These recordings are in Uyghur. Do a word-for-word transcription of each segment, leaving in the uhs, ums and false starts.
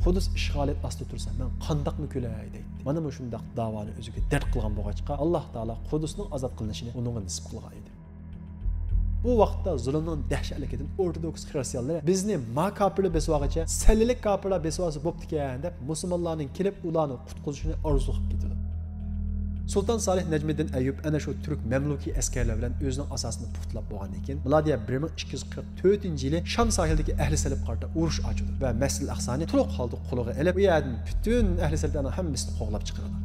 قۇدۇس ئىشغالىيەت ئاستىدا تۇرسا، مەن قانداقمۇ كۈلەي دەيتتى. مانا مۇشۇنداق داۋانى ئۆزىگە دەرد قىلغان بولغاچقا، ئاللاھ تائالا قۇدۇسنىڭ ئازاد قىلىنىشىنى ئۇنىڭغا نېسىپ قىلغان ئىدى. بۇ ۋاقىتتا زۇلۇمنىڭ دەھشەتلىكىدىن ئورتودوكس خىرىستىيانلىرى، بىزنى ما كاپىرلار بېسىۋالغىچە سەللىلىك كاپىرلار بېسىۋالسا بوپتىكەن دەپ، مۇسۇلمانلارنىڭ كېلىپ ئۇلارنى قۇتقۇزۇشىنى ئارزۇ قىلىپ كېتىدۇ. سۇلتان سالىھ نەجمىدىن ئەييۇب ئەنە شۇ تۈرك مەملۇكىي ئەسكەرلەر بىلەن ئۆزىنىڭ ئاساسىنى پۇختىلاپ بولغاندىن كېيىن، مىلادىيە بىر مىڭ ئىككى يۈز قىرىق تۆتىنچى يىلى شام ساھىلىدىكى ئەھلى سەلەپكە قارىتا ئۇرۇش ئاچىدۇ ۋە مەسجىدىل ئەقسانى تولۇق ھالدا قولىغا ئېلىپ، ئۇ يەردىن پۈتۈن ئەھلى سەلەپلەرنىڭ ھەممىسىنى قوغلاپ چىقىرىدۇ.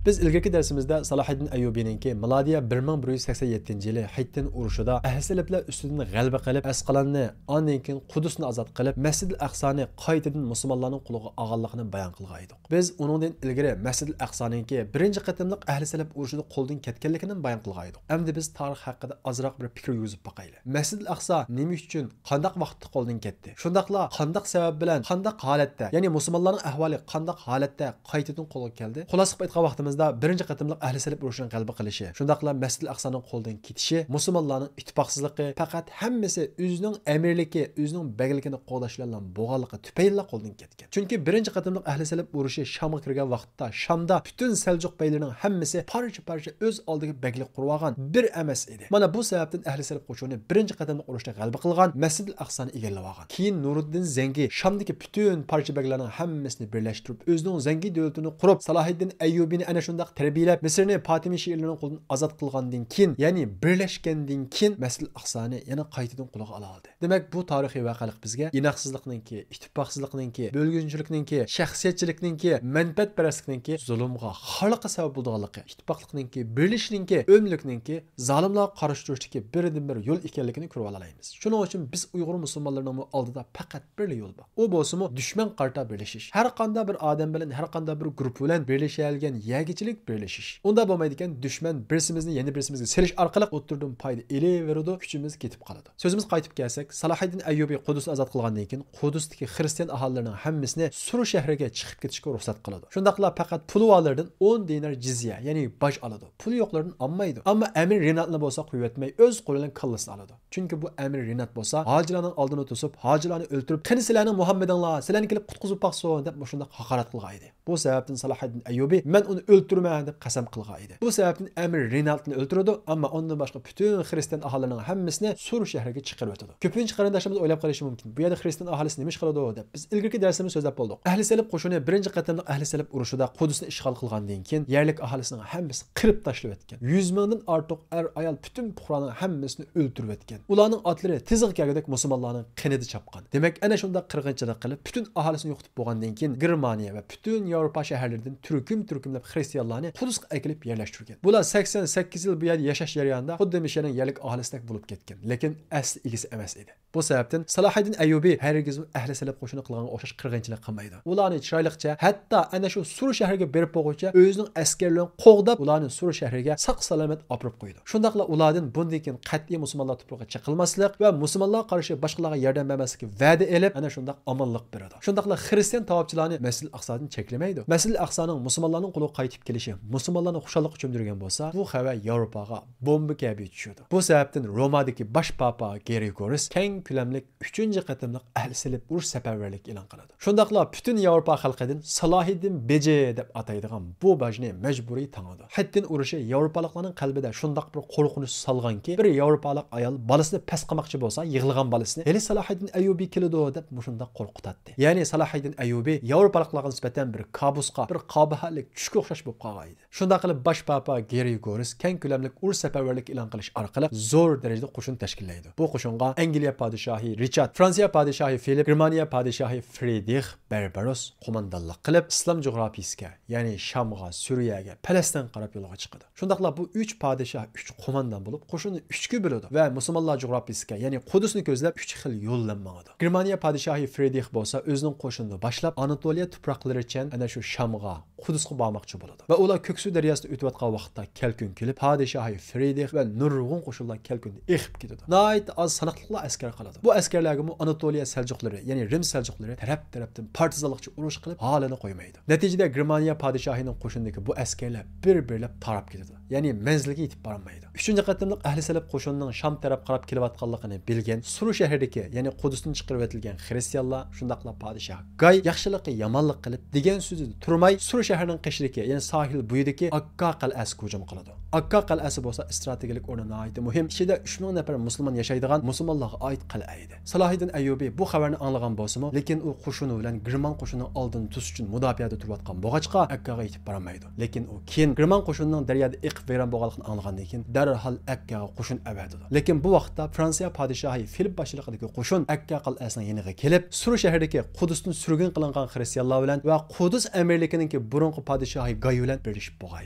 بىز ئىلگىرىكى دەرسىمىزدە سالاھىددىن ئەييۇبىنىڭكى مىلادىيە بىر مىڭ بىر يۈز سەكسەن يەتتىنچى يىلى ھىتتىن ئۇرۇشىدا ئەھلى سەلەپلەر ئۈستىدىن غەلىبە قىلىپ، ئەسقالاننى، ئاندىن كېيىن قۇدۇسنى ئازاد قىلىپ، مەسجىدىل ئەقسانى قايتىدىن مۇسۇلمانلارنىڭ قولىغا ئالغانلىقىنى بايان قىلغان ئىدۇق. بىز ئۇنىڭدىن ئىلگىرى مەسجىدىل ئەقسانىڭكى بىرىنچى قېتىملىق ئەھلى سەلەپ ئۇرۇشىدا قولدىن كەتكەنلىكىنى بايان قىلغان ئىدۇق. ئەمدى بىز تارىخ ھەققىدە ئازراق بىر پىكىر يۈرگۈزۈپ باقايلى. مەسجىدىل ئەقسا نېمە ئۈچۈن، قانداق ۋاقىتتا قولدىن كەتتى؟ شۇنداقلا قانداق سەۋەب بىلەن، قانداق ھالەتتە، يەنى مۇسۇلمانلارنىڭ ئەھۋالى قانداق ھالەتتە قايتىدىن قولغا كەلدى؟ خۇلاسە قىلىپ ئېيتقان ۋاقتىمىزدا، بىرىنچى قېتىملىق ئەھلى سەلەپ ئۇرۇشىنىڭ غەلىبە قىلىشى، شۇنداقلا مەسجىدىل ئەقسانىڭ قولدىن كېتىشى مۇسۇلمانلارنىڭ ئىتتىپاقسىزلىقى، پەقەت ھەممىسى ئۆزىنىڭ ئەمىرلىكى، ئۆزىنىڭ بەگلىكىنى قوغداش بىلەنلا بولغانلىقى تۈپەيلىلا قولدىن كەتكەن. چۈنكى بىرىنچى قېتىملىق ئەھلى سەلەپ ئۇرۇشى شامغا كىرگەن ۋاقىتتا، شامدا پۈتۈن سەلجۇق بەگلىرىنىڭ ھەممىسى پارچە-پارچە ئۆز ئالدىغا بەگلىك قۇرۇۋالغان بىر ئەمەس ئىدى. مانا بۇ سەۋەبتىن ئەھلى سەلەپ قوشۇنى بىرىنچى قېتىملىق ئۇرۇشتا غەلىبە قىلغان، مەسجىدىل ئەقسانى ئىگىلىۋالغان. كېيىن نۇرۇددىن زەڭگى شامدىكى پۈتۈن پارچە بەگلەرنىڭ ھەممىسىنى بىرلەشتۈرۈپ، ئۆزىنىڭ زەڭگى دۆلىتىنى قۇرۇپ، سالاھىددىن ئەييۇبىنى ئەنە شۇنداق تەربىيەلەپ، مىسىرنى پاتىمى شىئىلىرىنىڭ قولىدىن ئازاد قىلغاندىن كېيىن، يەنى بىرلەشكەندىن كېيىن، مەسجىدىل ئەقسانى يەنە قايتىدىن قولىغا ئالالىدى. دېمەك، بۇ تارىخىي ۋەقەلىك بىزگە ئىناقسىزلىقنىڭكى، ئىتتىپاقسىزلىقنىڭكى، بۆلگۈنچىلىكنىڭكى، شەخسىيەتچىلىكنىڭكى، مەنپەئەتپەرەسلىكنىڭكى، زۇلۇمغا، خارلىققا سەۋەب بولىدىغانلىقى، ئىتتىپاقلىقنىڭكى، بىرلىشىشنىڭكى، ئۆملۈكنىڭكى، زالىملارغا قارشى تۇرۇشتىكى بىردىنبىر يول ئىكەنلىكىنى كۆرۈۋالالايمىز. شۇنىڭ ئۈچۈن بىز ئۇيغۇر مۇسۇلمانلىرىنىڭمۇ ئالدىدا پەقەت بىرلا يول بار. ئۇ بولسىمۇ دۈشمەنگە قارىتا بىرلىشىش. ھەر قانداق بىر ئادەم بىلەن، ھەر قانداق بىر گۇرۇپپا بىلەن بىرلىشەلىگەن يەرگىچىلىك بىرلىشىش. ئۇنداق بولمايدىكەن، دۈشمەن بىرسىمىزنى يەنە بىرسىمىزگە سېلىش ئارقىلىق ئوتتۇرىدىن پايدا ئېلىۋېرىدۇ، كۈچىمىز كېتىپ قالىدۇ. سۆزىمىزگە قايتىپ كەلسەك، سالاھىددىن ئەييۇبى قۇدۇسنى ئازاد قىلغاندىن كېيىن، قۇدۇستىكى خىرىستىيان ئاھالىلىرىنىڭ ھەممىسىنى سۇر شەھىرىگە چىقىپ كېتىشكە رۇخسەت قىلىدۇ. شۇنداقلا پەقەت پۇلى بارلىرىدىن ئون دىنار جىزيە، يەنى باج ئالىدۇ. پۇلى يوقلىرىدىن ئالمايدۇ. ئەمما ئەمىر رىناتنى بولسا قويۇۋەتمەي، ئۆز قولى بىلەن كاللىسىنى ئالىدۇ. چۈنكى بۇ ئەمىر رىنات بولسا ھاجىلارنىڭ ئالدىنى توسۇپ، ھاجىلارنى ئۆلتۈرۈپ، قېنى سىلەرنىڭ مۇھەممىدىڭلار، سىلەرنى كېلىپ قۇتقۇزۇپ باقسۇن دەپ مۇشۇنداق ھاقارەت قىلغان ئىدى. بۇ سەۋەبتىن سالاھىدىن ئەييۇبى، مەن ئۇنى ئۆلتۈرىمەن دەپ قەسەم قىلغان ئىدى. بۇ سەۋەبتىن ئەمىر رىناتنى ئۆلتۈرىدۇ، ئەمما ئۇندىن باشقا پۈتۈن خىرىستىيان ئاھالىلىرىنىڭ ھەممىسىنى سۇر شەھىرىگە چىقىرىۋېتىدۇ. كۆپىنچە قېرىنداشلىرىمىز ئويلاپ قېلىشى مۇمكىن، بۇ يەردە خىرىستىيان ئاھالىسى نېمە ئىش قىلىدۇ دەپ. بىز ئىلگىرىكى دەرسلىرىمىزدە سۆزلەپ بولدۇق. ئەھلى سەلەپ قوشۇنى بىرىنچى قېتىملىق ئەھلى سەلەپ ئۇرۇشىدا قۇدۇسنى ئىشغال قىلغاندىن كېيىن، يەرلىك ئاھالىسىنىڭ ھەممىسى قىرىپ تاشلىۋەتكەن. يۈز مىڭدىن ئارتۇق ئەر-ئايال، پۈتۈن پۇقرانىڭ ھەممىسىنى ئۆلتۈرۈۋەتكەن. ئۇلارنىڭ ئاتلىرى تىزىغا كەلگۈدەك مۇسۇلمانلارنىڭ قېنىدا چاپقان. دېمەك، ئەنە شۇنداق قىرغىنچىلىق قىلىپ، پۈتۈن ئاھالىسىنى يوقىتىپ بولغاندىن كېيىن، گېرمانىيە ۋە پۈتۈن ياۋروپا شەھەرلىرىدىن تۈركۈم-تۈركۈملەپ خىرىستىيانلارنى قۇدۇسقا ئەكېلىپ يەرلەشتۈرگەن. بۇلار سەكسەن سەككىز يىل بۇ يەردە ياشاش جەريانىدا خۇددى مۇشۇ يەرنىڭ يەرلىك ئاھالىسىدەك بولۇپ كەتكەن، لېكىن ئەسلى ئىگىسى ئەمەس ئىدى. بۇ سەۋەبتىن سالاھىدىن ئەييۇبى ھەرگىزمۇ ئەھلى سەلەپ قوشۇنى قىلغانغا ئوخشاش قىرغىنچىلىق قىلمايدۇ. ئۇلارنى چىرايلىقچە، ھەتتا ئەنە شۇ سۇر شەھىرىگە بېرىپ بولغۇچە ئۆزىنىڭ ئەسكەرلىرىنى قوغداپ، ئۇلارنى سۇر شەھىرىگە ساق-سالامەت ئاپىرىپ قويىدۇ. شۇنداقلا ئۇلاردىن بۇندىن كېيىن قەتئىي مۇسۇلمانلار توپىلىقىغا چېقىلماسلىق ۋە مۇسۇلمانلارغا قارشى باشقىلارغا ياردەم بەرمەسلىككە ۋەدە ئېلىپ، ئەنە شۇنداق ئامانلىق بېرىدۇ. شۇنداقلا خىرىستىيان تاۋاپچىلارنى مەسجىدىل ئەقسادىن چەكلىمەيدۇ. مەسجىدىل ئەقسانىڭ مۇسۇلمانلارنىڭ قولىغا قايتىپ كېلىشى مۇسۇلمانلارنى خۇشاللىققا چۆمدۈرگەن بولسا، بۇ خەۋەر ياۋروپاغا بومبا كەبى چۈشىدۇ. بۇ سەۋەبتىن رومادىكى باش پاپا گرېگورىس كەڭ كۆلەملىك ئۈچىنچى قېتىملىق ئەھلى سەلەپ ئۇرۇش سەپەرۋەرلىكى ئېلان قىلىدۇ. شۇنداقلا پۈتۈن ياۋروپا خەلقىدىن سالاھىدىن بېجى دەپ ئاتايدىغان بۇ باجنى مەجبۇرىي تاڭىدۇ. ھىتتىن ئۇرۇشى ياۋروپالىقلارنىڭ قەلبىدە شۇنداق بىر قورقۇنچ سالغانكى، بىر ياۋروپالىق ئايال بالىسىنى پەس قىلماقچى بولسا، يىغلىغان بالىسىنى، ھېلى سالاھىدىن ئەييۇبى كېلىدۇ دەپ مۇشۇنداق قورقۇتاتتى. يەنى سالاھىدىن ئەييۇبى ياۋروپالىقلارغا نىسبەتەن بىر كابۇسقا، بىر قاباھەتلىك چۈشكە ئوخشاش بولۇپ قالغان ئىدى. شۇنداق قىلىپ باش پاپا گرېگورىس كەڭ كۆلەملىك ئۇرۇش سەپەرۋەرلىكى ئېلان قىلىش ئارقىلىق زور دەرىجىدە قوشۇن تەشكىللەيدۇ. بۇ قوشۇنغا ئەنگلىيە پادىشاھى رىچارد، فرانسىيە پادىشاھى فىلىپ، گېرمانىيە پادىشاھى فرىدرىخ بەرباروس قوماندانلىق قىلىپ، ئىسلام جۇغراپىيىسىگە، يەنى شامغا، سۈرىيەگە، پەلەستىنگە قاراپ يولغا چىقىدۇ. شۇنداقلا بۇ ئۈچ پادىشاھ ئۈچ قوماندان بولۇپ، قوشۇننى ئۈچكە بۆلىدۇ ۋە مۇسۇلمانلار جۇغراپىيىسىگە، يەنى قۇدۇسنى كۆزلەپ ئۈچ خىل يول بىلەن ماڭىدۇ. گېرمانىيە پادىشاھى فرىدرىخ بولسا ئۆزىنىڭ قوشۇنىنى باشلاپ، ئاناتولىيە تۇپراقلىرىچەن ئەنە شۇ شامغا، قۇدۇسقا بارماقچى بولىدۇ. ۋە ئۇلار كۆكسۇ دەرياسىدا ئۆتۈۋاتقان ۋاقىتتا كەلكۈن كېلىپ، پادىشاھى فرىدرىخ ۋە نۇرغۇن قوشۇنلار كەلكۈندە ئېقىپ كېتىدۇ. ناھايىتى ئاز ساناقلىقلا ئەسكەر قالىدۇ. بۇ ئەسكەرلەرگىمۇ ئاناتولىيە سەلجۇقلىرى، يەنى رىم سەلجۇقلىرى تەرەپ-تەرەپتىن پارتىزانلىقچە ئۇرۇش قىلىپ، ھالىنى قويمايدۇ. نەتىجىدە گېرمانىيە پادىشاھىنىڭ قوشۇنىدىكى بۇ ئەسكەرلەر بىر-بىرلەپ تاراپ كېتىدۇ. يەنى مەنزىلگە يېتىپ بارالمايدۇ. ئۈچىنچى قېتىملىق ئەھلى سەلەپ قوشۇنىنىڭ شام تەرەپ قاراپ كېلىۋاتقانلىقىنى بىلگەن سۇر شەھىرىدىكى، يەنى قۇدۇستىن چىقىرىۋېتىلگەن خرىستىيانلار، شۇنداقلا پادىشاھ گاي ياخشىلىققا يامانلىق قىلىپ، دېگەن سۆزىدە تۇرماي، سۇر شەھىرىنىڭ قېشىدىكى، يەنى ساھىل بويىدىكى ئاككا قەلئەسىگە ھۇجۇم قىلىدۇ. ئاككا قەلئەسى بولسا ئىستراتېگىيەلىك ئورنى ناھايىتى مۇھىم، ئىچىدە ئۈچ مىڭ نەپەر مۇسۇلمان ياشايدىغان مۇسۇلمانلارغا ئائىت قەلئە ئىدى. سالاھىدىن ئەييۇبى بۇ خەۋەرنى ئاڭلىغان بولسىمۇ، لېكىن ئۇ قوشۇنى بىلەن گېرمان قوشۇنىنىڭ ئالدىنى توسۇش ئۈچۈن مۇداپىئەدە تۇرۇۋاتقان بولغاچقا، ئەككاغا يېتىپ بارالمايدۇ. لېكىن ئۇ كېيىن گېرمان قوشۇنىنىڭ دەريادا ئېقىپ ۋەيران بولغانلىقىنى ئاڭلىغاندىن كېيىن، دەرھال ئەككاغا قوشۇن ئەۋەتىدۇ. لېكىن بۇ ۋاقىتتا فرانسىيە پادىشاھى فىلىپ باشچىلىقىدىكى قوشۇن ئەككا قەلئەسىنىڭ يېنىغا كېلىپ، سۇر شەھىرىدىكى قۇدۇستىن سۈرگۈن قىلىنغان خرىستىيانلار بىلەن ۋە قۇدۇس ئەمىرلىكىنىڭكى بۇرۇنقى پادىشاھى گاي بىلەن بىرلىشىپ بولغان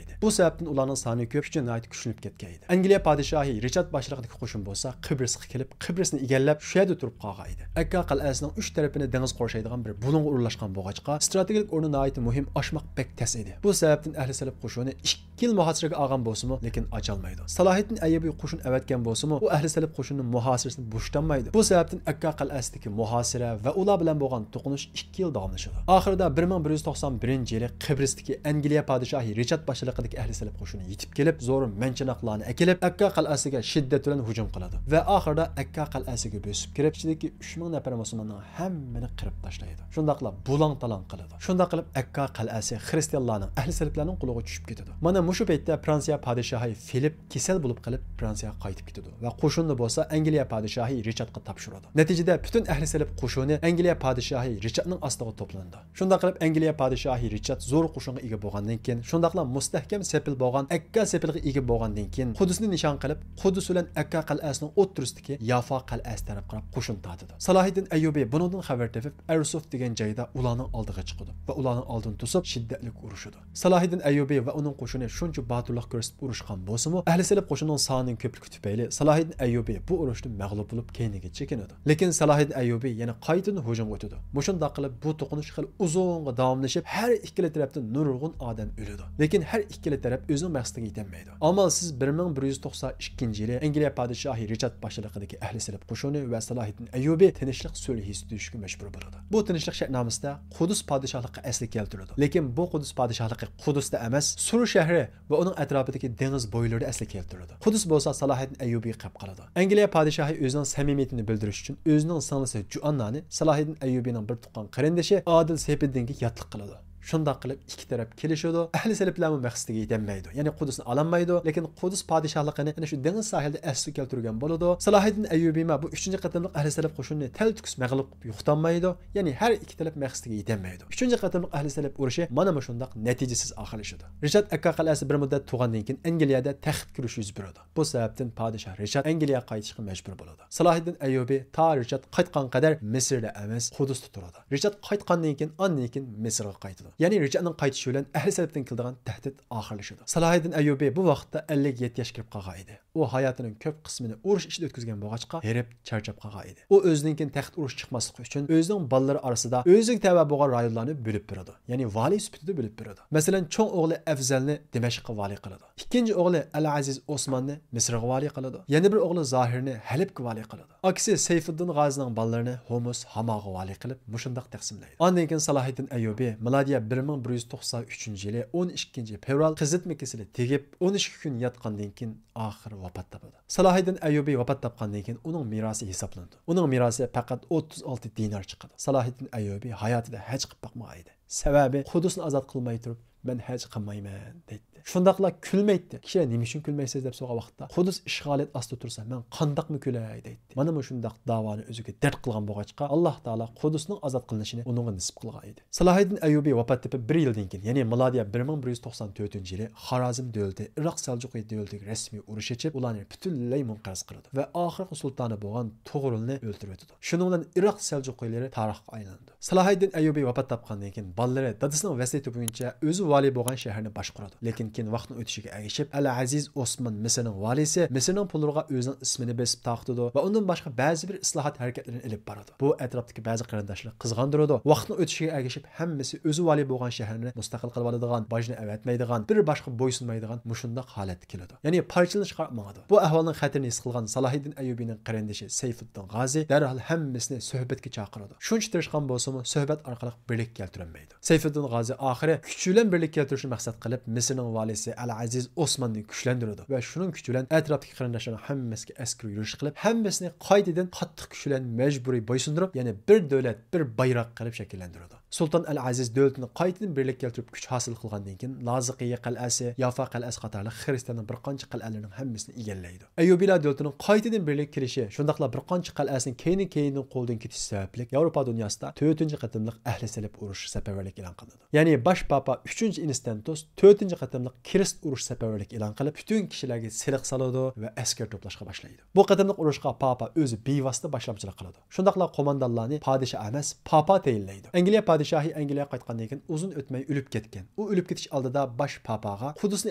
ئىدى. بۇ سەۋەبتىن ئۇلارنىڭ سانى كۆپ، كۈچى ناھايىتى كۈچلىنىپ كەتكەن ئىدى. ئەنگلىيە پادىشاھى رىچارد باشچىلىقىدىكى قوشۇن بولسا قىبرىسقا كېلىپ، قىبرىسنى ئىگىلەپ، شۇ يەردە تۇرۇپ قالغان ئىدى. ئەككا قەلئەسىنىڭ ئۈچ تەرىپىنى دېڭىز قورشايدىغان بىر بۇلۇڭغا ئورۇنلاشقان بولغاچقا، ئىستراتېگىيەلىك ئورنى ناھايىتى مۇھىم، ئاچماق بەك تەس ئىدى. بۇ سەۋەبتىن ئەھلى سەلەپ قوشۇنى ئىككى يىل مۇھاسىرىگە ئالغان بولسىمۇ، لېكىن ئاچالمايدۇ. سالاھىدىن ئەييۇبى قوشۇن ئەۋەتكەن بولسىمۇ، ئۇ ئەھلى سەلەپ قوشۇنىنىڭ مۇھاسىرىسىدىن بوشىتالمايدۇ. بۇ سەۋەبتىن ئەككا قەلئەسىدىكى مۇھاسىرە ۋە ئۇلار بىلەن بولغان توقۇنۇش ئىككى يىل داۋاملىشىدۇ. ئاخىرىدا بىر مىڭ بىر يۈز توقسان بىرىنچى يىلى قىبرىستىكى ئەنگلىيە پادىشاھى رىچارد باشچىلىقىدىكى ئەھلى سەلەپ قوشۇنى يېتىپ كېلىپ، زور مەنچىنىقلارنى ئەكېلىپ، ئەككا قەلئەسىگە شىددەت بىلەن ھۇجۇم قىلىدۇ ۋە ئاخىرىدا ئەككا قەلئەسىگە بۆسۈپ كىرىپ، ئىچىدىكى ئۈچ مىڭ نەپەر مۇسۇلماننىڭ ھەممىنى قىرىپ تاشلايدۇ. شۇنداقلا بۇلاڭ-تالاڭ قىلىدۇ. شۇنداق قىلىپ، ئەككا قەلئەسى خرىستىيانلارنىڭ، ئەھلى سەلەپلەرنىڭ قولىغا چۈشۈپ كېتىدۇ. مانا مۇشۇ پەيتتە فرانسىيە پادىشاھى فىلىپ كېسەل بولۇپ قېلىپ، فرانسىيەگە قايتىپ كېتىدۇ ۋە قوشۇننى بولسا ئەنگلىيە پادىشاھى رىچاردقا تاپشۇرىدۇ. نەتىجىدە پۈتۈن ئەھلى سەلەپ قوشۇنى ئەنگلىيە پادىشاھى رىچاردنىڭ ئاستىغا توپلىنىدۇ. شۇنداق قىلىپ، ئەنگلىيە پادىشاھى رىچارد زور قوشۇنغا ئىگە بولغاندىن كېيىن، شۇنداقلا مۇستەھكەم سېپىل بولغان ئەككا سېپىلغا ئىگە بولغاندىن كېيىن، قۇدۇسنى نىشان قىلىپ، قۇدۇس بىلەن ئەككا قەلئەسىنىڭ ئوتتۇرىسىدىكى يافا قەلئەسى تەرەپ قاراپ قوشۇن تارتىدۇ. سالاھىدىن ئەييۇبى بۇنىڭدىن خەۋەر تېپىپ، ئەرسۇف دېگەن جايدا ئۇلارنىڭ ئالدىغا چىقىدۇ ۋە ئۇلارنىڭ ئالدىنى توسۇپ، شىددەتلىك ئۇرۇشىدۇ. سالاھىدىن ئەييۇبى ۋە ئۇنىڭ قوشۇنى شۇنچە باتۇرلۇق كۆرسىتىپ ئۇرۇشقان بولسىمۇ، ئەھلى سەلەپ قوشۇنىنىڭ سانىنىڭ كۆپلۈكى تۈپەيلى سالاھىدىن ئەييۇبى بۇ ئۇرۇشتا مەغلۇپ بولۇپ، كەينىگە چېكىنىدۇ. لېكىن سالاھىدىن ئەييۇبى يەنە قايتىدىن ھۇجۇمغا ئۆتىدۇ. مۇشۇنداق قىلىپ، بۇ توقۇنۇش خېلى ئۇزۇنغا داۋاملىشىپ، ھەر ئىككىلا تەرەپتىن نۇرغۇن ئادەم ئۆلىدۇ. لېكىن ھەر ئىككىلا تەرەپ ئۆزىنىڭ مەقسىتىگە يېتەلمەيدۇ. ئامالسىز، بىر مىڭ بىر يۈز توقسان ئىككىنچى يىلى ئەنگلىيە پادىشاھى رىچارد باشچىلىقىدىكى ئەھلى سەلەپ قوشۇنى ۋە سالاھىدىن ئەييۇبى تىنچلىق سۈلھىسى تۈزۈشكە مەجبۇر بولىدۇ. بۇ تىنچلىق شەرتنامىسىدە قۇدۇس پادىشاھلىقى ئەسلىگە كەلتۈرۈلىدۇ. لېكىن بۇ قۇدۇس پادىشاھلىقى قۇدۇستا ئەمەس، سۇر شەھىرى ۋە ئۇنىڭ ئەتراپىدىكى دېڭىز بويلىرىدا ئەسلىگە كەلتۈرۈلىدۇ. قۇدۇس بولسا سالاھىدىن ئەييۇبىگە قېلىپ قالىدۇ. ئەنگلىيە پادىشاھى ئۆزىنىڭ سەمىمىيىتىنى بىلدۈرۈش ئۈچۈن ئۆزىنىڭ سىڭلىسى جوئاننانى سالاھىدىن ئەييۇبىنىڭ بىر تۇغقان قېرىندىشى ئادىل سەيپىددىنگە ياتلىق قىلىدۇ. شۇنداق قىلىپ ئىككى تەرەپ كېلىشىدۇ. ئەھلى سەلەپلەرمۇ مەقسىتىگە يېتەلمەيدۇ. يەنى قۇدۇسنى ئالالمايدۇ، لېكىن قۇدۇس پادىشاھلىقىنى ئەنە شۇ دېڭىز ساھىلىدا ئەسلىگە كەلتۈرگەن بولىدۇ. سالاھىدىن ئەييۇبىمۇ بۇ ئۈچىنچى قېتىملىق ئەھلى سەلەپ قوشۇنىنى تەلتۆكۈس مەغلۇپ قىلىپ يوقىتالمايدۇ. يەنى ھەر ئىككى تەرەپ مەقسىتىگە يېتەلمەيدۇ. ئۈچىنچى قېتىملىق ئەھلى سەلەپ ئۇرۇشى مانا مۇشۇنداق نەتىجىسىز ئاخىرلىشىدۇ. رىچارد ئەككا قەلئەسى بىر مۇددەت تۇرغاندىن كېيىن ئەنگلىيەدە تەخت كۈرىشى يۈز بېرىدۇ. بۇ سەۋەبتىن پادىشاھ رىچارد ئەنگلىيەگە قايتىشقا مەجبۇر بولىدۇ. سالاھىدىن ئەييۇبى تا رىچارد قايتقان قەدەر مىسىردا ئەمەس، قۇدۇستا تۇرىدۇ. رىچارد قايتقاندىن كېيىن، ئاندىن كېيىن مىسىرغا قايتىدۇ. يەنى رىچاردنىڭ قايتىشى بىلەن ئەھلى سەلەپتىن كېلىدىغان تەھدىت ئاخىرلىشىدۇ. سالاھىدىن ئەييۇبى بۇ ۋاقىتتا ئەللىك يەتتە ياشقا كىرىپ قالغان ئىدى. ئۇ ھاياتىنىڭ كۆپ قىسمىنى ئۇرۇش ئىچىدە ئۆتكۈزگەن بولغاچقا، ھېرىپ، چارچاپ قالغان ئىدى. ئۇ ئۆزىنىڭ كېيىن تەخت ئۇرۇشى چىقماسلىقى ئۈچۈن ئۆزىنىڭ بالىلىرى ئارىسىدا ئۆزىگە تەۋە بولغان رايونلارنى بۆلۈپ بېرىدۇ. يەنى ۋالىي سۈپىتىدە بۆلۈپ بېرىدۇ. مەسىلەن، چوڭ ئوغلى ئەفزەلنى دىمەشققە ۋالىي قىلىدۇ. ئىككىنچى ئوغلى ئەلئەزىز ئوسماننى مىسىرغا ۋالىي قىلىدۇ. يەنە بىر ئوغلى زاھىرنى ھەلەبكە ۋالىي قىلىدۇ. ئاكىسى سەيفۇددىن غازىنىڭ بالىلىرىنى ھومۇس، ھاماغا ۋالىي قىلىپ، مۇشۇنداق تەقسىملەيدۇ. ئاندىن كېيىن سالاھىدىن ئەييۇبى مىلادىيە بىر مىڭ بىر يۈز توقسان ئۈچىنچى يىلى ئون ئىككىنچى فېۋرال قىزىتما كېسىلى تېگىپ، ئون ئىككى كۈن ياتقاندىن كېيىن ئاخىرى ۋاپات تاپىدۇ. سالاھىدىن ئەييۇبى ۋاپات تاپقاندىن كېيىن ئۇنىڭ مىراسى ھېسابلىنىدۇ. ئۇنىڭ مىراسى پەقەت ئوتتۇز ئالتە دىنار چىقىدۇ. سالاھىدىن ئەييۇبى ھاياتىدا ھەج قىلىپ باقمىغان ئىدى. سەۋەبى، قۇدۇسنى ئازاد قىلماي تۇرۇپ، مەن ھەج قىلمايمەن، دەيتتى. شۇنداقلا كۈلمەيتتى. كىشىلەر نېمە ئۈچۈن كۈلمەيسىز دەپ سورىغان ۋاقىتتا، قۇدۇس ئىشغالىيەت ئاستىدا تۇرسا، مەن قانداقمۇ كۈلەي، دەيتتى. مانا مۇشۇنداق داۋانى ئۆزىگە دەرد قىلغان بولغاچقا، ئاللاھ تائالا قۇدۇسنىڭ ئازاد قىلىنىشىنى ئۇنىڭغا نېسىپ قىلغان ئىدى. سالاھىدىن ئەييۇبى ۋاپات تېپىپ بىر يىلدىن كېيىن، يەنى مىلادىيە بىر مىڭ بىر يۈز توقسان تۆتىنچى يىلى خارازم دۆلىتى ئىراق سەلجۇقى دۆلىتىگە رەسمىي ئۇرۇش ئېچىپ، ئۇلارنى پۈتۈنلەي مۇنقەرز قىلىدۇ ۋە ئاخىرقى سۇلتانى بولغان تۇغرۇلنى ئۆلتۈرۈۋېتىدۇ. شۇنىڭ بىلەن ئىراق سەلجۇقىلىرى تارىخقا ئايلىنىدۇ. سالاھىدىن ئەييۇبى ۋاپات تاپقاندىن كېيىن، بالىلىرى دادىسىنىڭ ۋەسىيىتى بويىچە ئۆزى ۋالىي بولغان شەھەرنى باشقۇرىدۇ. لېكىن كېيىن ۋاقىتنىڭ ئۆتۈشىگە ئەگىشىپ، ئەل ئەزىز ئوسمان مىسىرنىڭ ۋالىيسى مىسىرنىڭ پۇللىرىغا ئۆزىنىڭ ئىسمىنى بېسىپ تارقىتىدۇ ۋە ئۇندىن باشقا بەزى بىر ئىسلاھات ھەرىكەتلىرىنى ئېلىپ بارىدۇ. بۇ ئەتراپتىكى بەزى قېرىنداشلارنى قىزغاندۇرىدۇ. ۋاقىتنىڭ ئۆتۈشىگە ئەگىشىپ، ھەممىسى ئۆزى ۋالىي بولغان شەھەرنى مۇستەقىل قىلىۋالىدىغان، باجنى ئەۋەتمەيدىغان، بىر باشقا بويسۇنمايدىغان مۇشۇنداق ھالەتكە كېلىدۇ. يەنى پارچىلىنىشقا قاراپ ماڭىدۇ. بۇ ئەھۋالنىڭ خەتىرىنى ھېس قىلغان سالاھىدىن ئەييۇبىنىڭ قېرىندىشى سەيفۇددىن غازى دەرھال ھەممىسىنى سۆھبەتكە چاقىرىدۇ. شۇنچە تىرىشقان بولسىمۇ، سۆھبەت ئارقىلىق بىرلىككە كەلتۈرەلمەيدۇ. سەيفۇددىن غازى ئاخىرى كۈچ بىلەن بىرلىككە كەلتۈرۈشنى مەقسەت قىلىپ، مىسىرنىڭ ۋالىسى ئەل ئەزىز ئوسماننى كۈچلەندۈرىدۇ ۋە شۇنىڭ كۈچى بىلەن ئەتراپتىكى قېرىنداشلارنىڭ ھەممىسىگە ئەسكىرىي يۈرۈش قىلىپ، ھەممىسىنى قايتىدىن قاتتىق كۈچ بىلەن مەجبۇرىي بويسۇندۇرۇپ، يەنى بىر دۆلەت، بىر بايراق قىلىپ شەكىللەندۈرىدۇ. سۇلتان ئەل ئەزىز دۆلىتىنى قايتىدىن بىرلىككە كەلتۈرۈپ كۈچ ھاسىل قىلغاندىن كېيىن، لازىقىيە قەلئەسى، يافا قەلئەسى قاتارلىق خىرىستىياننىڭ بىر قانچە قەلئەلىرىنىڭ ھەممىسىنى ئىگىلەيدۇ. ئەييۇبىيلار دۆلىتىنىڭ قايتىدىن بىرلىككە كېلىشى، شۇنداقلا بىر قانچە قەلئەسىنىڭ كەينى-كەينىدىن قولدىن كېتىشى سەۋەبلىك ياۋروپا دۇنياسىدا تۆتىنچى قېتىملىق ئەھلى سەلىب ئۇرۇشى سەپەرۋەرلىككە ئېلان قىلىنىدۇ. يەنى باش پاپا ئۈچىنچى ئىنستانتوس تۆتىنچى قېتىملىق كرېست ئۇرۇشى سەپەرۋەرلىككە ئېلان قىلىپ، پۈتۈن كىشىلەرگە سېلىق سالىدۇ ۋە ئەسكەر توپلاشقا باشلايدۇ. بۇ قېتىملىق ئۇرۇشقا پاپا ئۆزى بىۋاسىتە باشلامچىلىق قىلىدۇ. شۇنداقلا قوماندانلارنى پادىشاھ ئەمەس، پاپا تەيىنلەيدۇ. ئەنگلىيە پادىشاھى ئەنگلىيەگە قايتقاندىن كېيىن ئۇزۇن ئۆتمەي ئۆلۈپ كەتكەن. ئۇ ئۆلۈپ كېتىش ئالدىدا باش پاپاغا قۇدۇسنى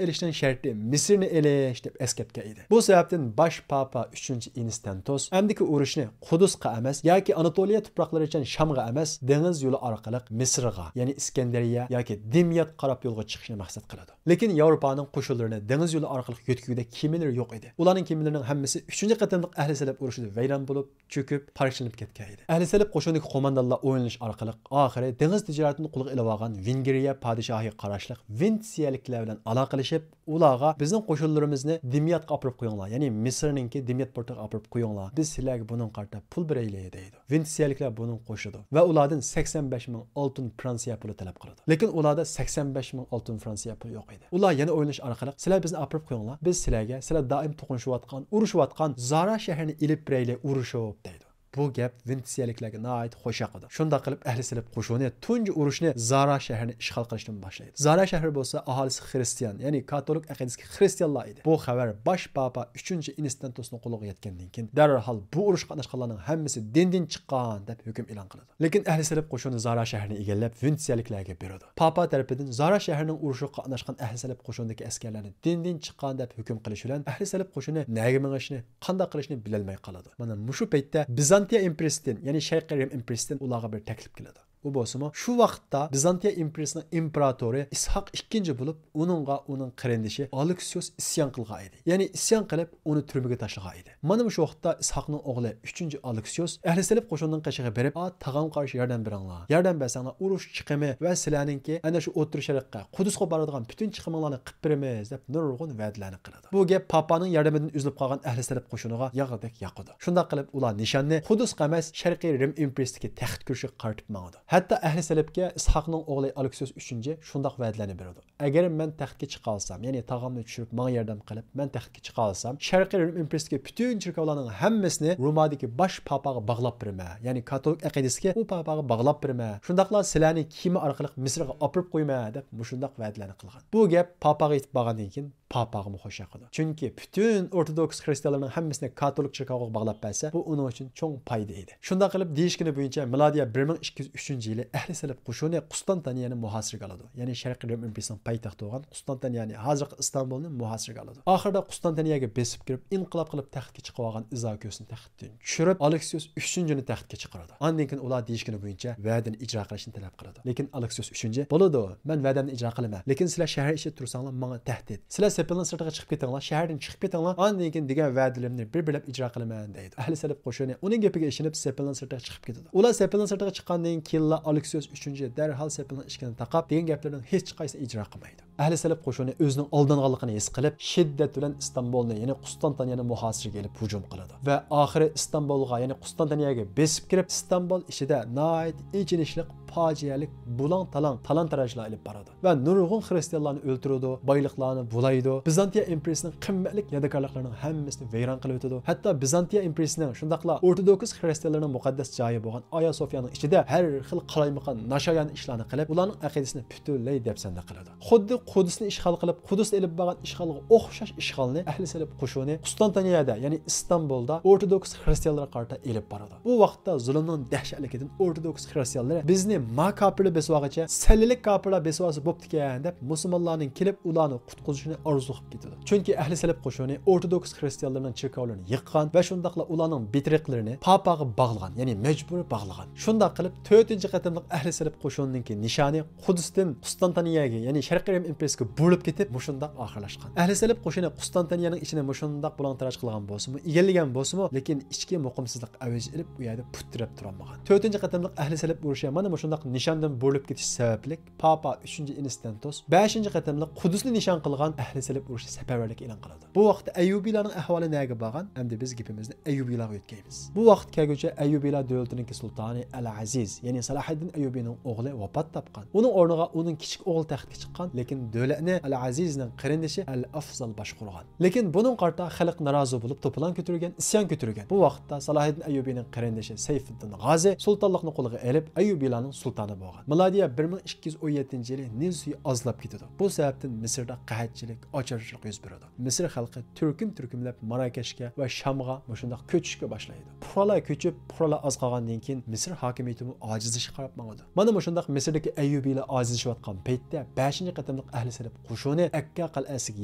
ئېلىشنىڭ شەرتى مىسىرنى ئېلىش دەپ ئەسكەرتكەن ئىدى. بۇ سەۋەبتىن باش پاپا ئۈچىنچى ئىنستانتوس ئەمدىكى ئۇرۇشنى قۇدۇسقا ئەمەس ياكى ئاناتولىيە تۇپراقلىرىچە شامغا ئەمەس، دېڭىز يولى ئارقىلىق مىسىرغا، يەنى ئىسكەندەرىيە ياكى دىمياتقا قاراپ يولغا چىقىشنى مەقسەت قىلىدۇ. لېكىن ياۋروپانىڭ قوشۇنلىرىنى دېڭىز يولى ئارقىلىق يۆتكىگۈدەك كېمىلىرى يوق ئىدى. ئۇلارنىڭ كېمىلىرىنىڭ ھەممىسى ئۈچىنچى قېتىملىق ئەھلى سەلىب ئۇرۇشىدا ۋەيران بولۇپ، چۆكۈپ، پارچىلىنىپ كەتكەن ئىدى. ئەھلى سەلىب قوشۇنىدىكى قوماندانلار ئويلىنىش ئارقىلىق ئاخىرى دېڭىز تىجارىتىنى قولغا ئېلىۋالغان ۋېنگرىيە پادىشاھىغا قاراشلىق ۋېنېتسىيەلىكلەر بىلەن ئالاقىلىشىپ، ئۇلارغا بىزنىڭ قوشۇنلىرىمىزنى دىمياتقا ئاپىرىپ قويۇڭلار، يەنى مىسىرنىڭكى دىميات پورتىغا ئاپىرىپ قويۇڭلار، بىز سىلەرگە بۇنىڭغا قارىتا پۇل بېرەيلى دەيدۇ. ۋېنېتسىيەلىكلەر بۇنىڭغا قوشىدۇ ۋە ئۇلاردىن سەكسەن بەش مىڭ ئالتۇن فرانسىيە پۇلى تەلەپ قىلىدۇ. لېكىن ئۇلاردا سەكسەن بەش مىڭ ئالتۇن فرانسىيە پۇلى يوق ئىدى. ئۇلار يەنە ئويلىنىش ئارقىلىق، سىلەر بىزنى ئاپىرىپ قويۇڭلار، بىز سىلەرگە سىلەر دائىم توقۇنۇشۇۋاتقان، ئۇرۇشۇۋاتقان زارا شەھىرىنى ئېلىپ بېرەيلى، ئۇرۇشۇپ دەيدۇ. بۇ گەپ ۋېنېتسىيەلىكلەرگە ناھايىتى خۇش ياقىدۇ. شۇنداق قىلىپ ئەھلى سەلىب قوشۇنى تۇنجى ئۇرۇشنى زارا شەھىرىنى ئىشغال قىلىشتىن باشلايدۇ. زارا شەھىرى بولسا ئاھالىسى خرىستىيان، يەنى كاتولىك ئەقىدىسىدىكى خرىستىيانلار ئىدى. بۇ خەۋەر باش پاپا ئۈچىنچى ئىنستانتوسنىڭ قۇلىقىغا يەتكەندىن كېيىن، دەرھال بۇ ئۇرۇشقا قاتناشقانلارنىڭ ھەممىسى دىندىن چىققان دەپ ھۆكۈم ئېلان قىلىدۇ. لېكىن ئەھلى سەلىپ قوشۇنى زارا شەھىرىنى ئىگىلەپ، ۋېنېتسىيەلىكلەرگە بېرىدۇ. پاپا تەرىپىدىن زارا شەھىرىنىڭ ئۇرۇشىغا قاتناشقان ئەھلى سەلىپ قوشۇنىدىكى ئەسكەرلەرنى دىندىن چىققان دەپ ھۆكۈم قىلىش بىلەن، ئەھلى سەلىپ قوشۇنى نەگە مېڭىشنى، قانداق قىلىشنى بىلەلمەي قالىدۇ. مانا مۇشۇ پەيتتە بىزانتىيە ئىمپېرىيىسىدىن، يەنى شەرقىي رىم ئىمپېرىيىسىدىن ئۇلارغا بىر تەكلىپ كېلىدۇ. ئۇ بولسىمۇ شۇ ۋاقىتتا بىزانتىيە ئىمپېرىيىسىنىڭ ئىمپېراتورى ئىسھاق ئىككىنچى بولۇپ، ئۇنىڭغا ئۇنىڭ قېرىندىشى ئالېكسىيوس ئىسيان قىلغان ئىدى. يەنى ئىسيان قىلىپ، ئۇنى تۈرمىگە تاشلىغان ئىدى. مانا مۇشۇ ۋاقىتتا ئىسھاقنىڭ ئوغلى ئۈچىنچى ئالېكسىيوس ئەھلى سەلىپ قوشۇنىنىڭ قېشىغا بېرىپ، «ئا، تاغامغا قارشى ياردەم بېرىڭلار. ياردەم بەرسەڭلار، ئۇرۇش چىقىمى ۋە سىلەرنىڭكى ئەنە شۇ ئوتتۇرا شەرققە، قۇدۇسقا بارىدىغان پۈتۈن چىقىمىڭلارنى قىپ بېرىمىز» دەپ نۇرغۇن ۋەدىلەرنى قىلىدۇ. بۇ گەپ پاپانىڭ ياردىمىدىن ئۈزۈلۈپ قالغان ئەھلى سەلىپ قوشۇنىغا ياغدەك ياقىدۇ. شۇنداق قىلىپ ئۇلار نىشاننى قۇدۇسقا ئەمەس، شەرقىي رىم ئىمپېرىيىسىدىكى تەخت كۈرسىگە قارىتىپ ماڭىدۇ. ھەتتا ئەھلى سەلىپكە ئىسھاقنىڭ ئوغلى ئالېكسىيوس ئۈچىنچى شۇنداق ۋەدىلەرنى بېرىدۇ. «ئەگەر مەن تەختكە چىقالسام، يەنى تاغامنى چۈشۈرۈپ ماڭا ياردەم قىلىپ، مەن تەختكە چىقالسام، شەرقىي رىم ئىمپېرىيىسىدىكى پۈتۈن چېركاۋلارنىڭ ھەممىسىنى رومادىكى باش پاپاغا باغلاپ بېرىمەن، يەنى كاتولىك ئەقىدىسىدىكى ئۇ پاپاغا باغلاپ بېرىمەن، شۇنداقلا سىلەرنى كېمە ئارقىلىق مىسىرغا ئاپىرىپ قويىمەن» دەپ مۇشۇنداق ۋەدىلەرنى قىلغان. بۇ گەپ پاپاغا يېتىپ بارغاندىن كېيىن، پاپاغىمۇ خۇش ياقىدۇ. چۈنكى پۈتۈن ئورتودوكس خرىستىيانلارنىڭ ھەممىسىنى كاتولىك چېركاۋغا باغلاپ بەرسە، بۇ ئۇنىڭ ئۈچۈن چوڭ پايدا ئىدى. شۇنداق قىلىپ، دېيىشكىنى بويىچە، مىلادىيە بىر مىڭ ئىككى يۈز ئۈچىنچى يىلى ئەھلى سەلىپ قوشۇنى قۇستانتانىيەنى مۇھاسىرىگە ئالىدۇ. يەنى شەرقىي رىم ئىمپېرىيىسىنىڭ پايتەختى بولغان قۇستانتانىيەنى، ھازىرقى ئىستانبۇلنى مۇھاسىرىگە ئالىدۇ. ئاخىرىدا قۇستانتانىيەگە بېسىپ كىرىپ، ئىنقىلاب قىلىپ تەختكە چىقىۋالغان ئىزاكىيوسنى تەخت چۈشۈرۈپ، ئالېكسىيوس ئۈچىنچىنى تەختكە چىقىرىدۇ. ئاندىن كېيىن ئۇلار دېيىشكىنى بويىچە ۋەدىنى ئىجرا قىلىشنى تەلەپ قىلىدۇ. لېكىن ئالېكسىيوس ئۈچىنچى، «بولىدۇ، مەن ۋەدەمنى ئىجرا قىلىمەن، لېكىن سىلەر شەھەر ئىچىدە تۇرساڭلار، ماڭا تەھدىت. سىلەر سېپىلنىڭ سىرتىغا چىقىپ كېتىڭلار، شەھەردىن چىقىپ كېتىڭلار، ئاندىن كېيىن دېگەن ۋەدىلىرىمنى بىر-بىرلەپ ئىجرا قىلىمەن» دەيدۇ. ئەھلى سەلىپ قوشۇنى ئۇنىڭ گېپىگە ئىشىنىپ، سېپىلنىڭ سىرتىغا چىقىپ كېتىدۇ. ئۇلار سېپىلنىڭ سىرتىغا چىققاندىن كېيىنلا ئالېكسىيوس ئۈچىنچى دەرھال سېپىلنىڭ ئىشىكىنى تاقاپ، دېگەن گەپلىرىنىڭ ھېچقايسىسىنى ئىجرا قىلمايدۇ. ئەھلى سەلىپ قوشۇنى ئۆزىنىڭ ئالدانغانلىقىنى ھېس قىلىپ، شىددەت بىلەن ئىستانبۇلنى، يەنى قۇستانتانىيەنى مۇھاسىرىگە ئېلىپ ھۇجۇم قىلىدۇ ۋە ئاخىرى ئىستانبۇلغا، يەنى قۇستانتانىيەگە بېسىپ كىرىپ، ئىستانبۇل ئىچىدە ناھايىتى ئېچىنىشلىق، پاجىئەلىك، بۇلاڭ-تالاڭ، تالان-تاراجلار ئېلىپ بارىدۇ ۋە نۇرغۇن خىرىستىيانلارنى ئۆلتۈرىدۇ، بايلىقلارنى بۇلايدۇ، بىزانتىيە ئىمپېرىيىسىنىڭ قىممەتلىك يادىكارلىقلىرىنىڭ ھەممىسىنى ۋەيران قىلىۋېتىدۇ. ھەتتا بىزانتىيە ئىمپېرىيىسىنىڭ، شۇنداقلا ئورتودوكس خىرىستىيانلىرىنىڭ مۇقەددەس جايى بولغان ئايا سوفىيانىڭ ئىچىدە ھەر خىل قالايمىقان، ناشايان ئىشلارنى قىلىپ، ئۇلارنىڭ ئەقىدىسىنى پۈتۈنلەي دەپسەندە قىلىدۇ. خۇددى قۇدۇسنى ئىشغال قىلىپ، قۇدۇستا ئېلىپ بارغان ئىشغالغا ئوخشاش ئىشغالنى ئەھلى سەلەپ قوشۇنى قۇستانتانىيەدە، يەنى ئىستانبۇلدا ئورتودوكس خىرىستىيانلارغا قارىتا ئېلىپ بارىدۇ. بۇ ۋاقىتتا زۇلۇمنىڭ دەھشەتلىكىدىن ئورتودوكس خىرىستىيانلىرى بىزنى ما كاپىرلار بېسىۋالغىچە سەللىلىك كاپىرلار بېسىۋالسا بوپتىكەن دەپ، مۇسۇلمانلارنىڭ كېلىپ ئۇلارنى قۇتقۇزۇشىنى ئارزۇ قىلىپ كېتىدۇ. چۈنكى ئەھلى سەلەپ قوشۇنى ئورتودوكس خرىستىيانلىرىنىڭ چېركاۋلىرىنى يىققان ۋە شۇنداقلا ئۇلارنىڭ بىترىقلىرىنى پاپاغا باغلىغان، يەنى مەجبۇرىي باغلىغان. شۇنداق قىلىپ، تۆتىنچى قېتىملىق ئەھلى سەلەپ قوشۇنىنىڭكى نىشانى قۇدۇستىن قۇستانتانىيەگە، يەنى شەرقىي رىم ئىمپېرىيىسىگە بۇرۇلۇپ كېتىپ، مۇشۇنداق ئاخىرلاشقان. ئەھلى سەلەپ قوشۇنى قۇستانتانىيەنىڭ ئىچىنى مۇشۇنداق بۇلاڭ-تاراج قىلغان بولسىمۇ، ئىگىلىگەن بولسىمۇ، لېكىن ئىچكى مۇقىمسىزلىق ئەۋج ئېلىپ، ئۇ يەردە پۇت تىرەپ تۇرالمىغان. تۆتىنچى قېتىملىق ئەھلى سەلەپ ئۇرۇشى مانا مۇشۇنداق نىشاندىن بۇرۇلۇپ كېتىش سەۋەبلىك پاپا ئۈچىنچى ئىنستانتوس بەشىنچى قېتىملىق قۇدۇسنى نىشان قىلغان ئەھلى سەلەپ ئۇرۇشى سەپەرۋەرلىككە ئېلان قىلىدۇ. بۇ ۋاقىتتا ئەييۇبىيلارنىڭ ئەھۋالى نەگە بارغان؟ ئەمدى بىز گېپىمىزنى ئەييۇبىيلارغا يۆتكەيمىز. بۇ ۋاقىت كەلگۈچە ئەييۇبىيلار دۆلىتىنىڭكى سۇلتانى ئەل ئەزىز، يەنى سالاھىددىن ئەييۇبىنىڭ ئوغلى ۋاپات تاپقان. ئۇنىڭ ئورنىغا ئۇنىڭ كىچىك ئوغلى تەختكە چىققان، لېكىن دۆلەتنى ئەل ئەزىزنىڭ قېرىندىشى ئەل ئافزال باشقۇرغان. لېكىن بۇنىڭغا قارىتا خەلق نارازى بولۇپ، توپىلاڭ كۆتۈرگەن، ئىسيان كۆتۈرگەن. بۇ ۋاقىتتا سالاھىددىن ئەييۇبىنىڭ قېرىندىشى سەيفىددىن غازى سۇلتانلىقنى قولىغا ئېلىپ، ئەييۇبىيلارنىڭ سۇلتانى بولغان. مىلادىيە بىر مىڭ ئىككى يۈز ئون يەتتىنچى يىلى نىل سۈيى ئازلاپ كېتىدۇ. بۇ سەۋەبتىن مىسىردا قەھەتچىلىك، ئاچارچىلىق يۈز بېرىدۇ. مىسىر خەلقى تۈركۈم-تۈركۈملەپ ماراكەشكە ۋە شامغا مۇشۇنداق كۆچۈشكە باشلايدۇ. پۇقرالار كۆچۈپ، پۇقرالار ئاز قالغاندىن كېيىن، مىسىر ھاكىمىيىتىمۇ ئاجىزلىشىشقا قاراپ ماڭىدۇ. مانا مۇشۇنداق مىسىردىكى ئەييۇبىيلار ئاجىزلىشىۋاتقان پەيتتە، بەشىنچى قېتىملىق ئەھلى سەلەپ قوشۇنى ئەككا قەلئەسىگە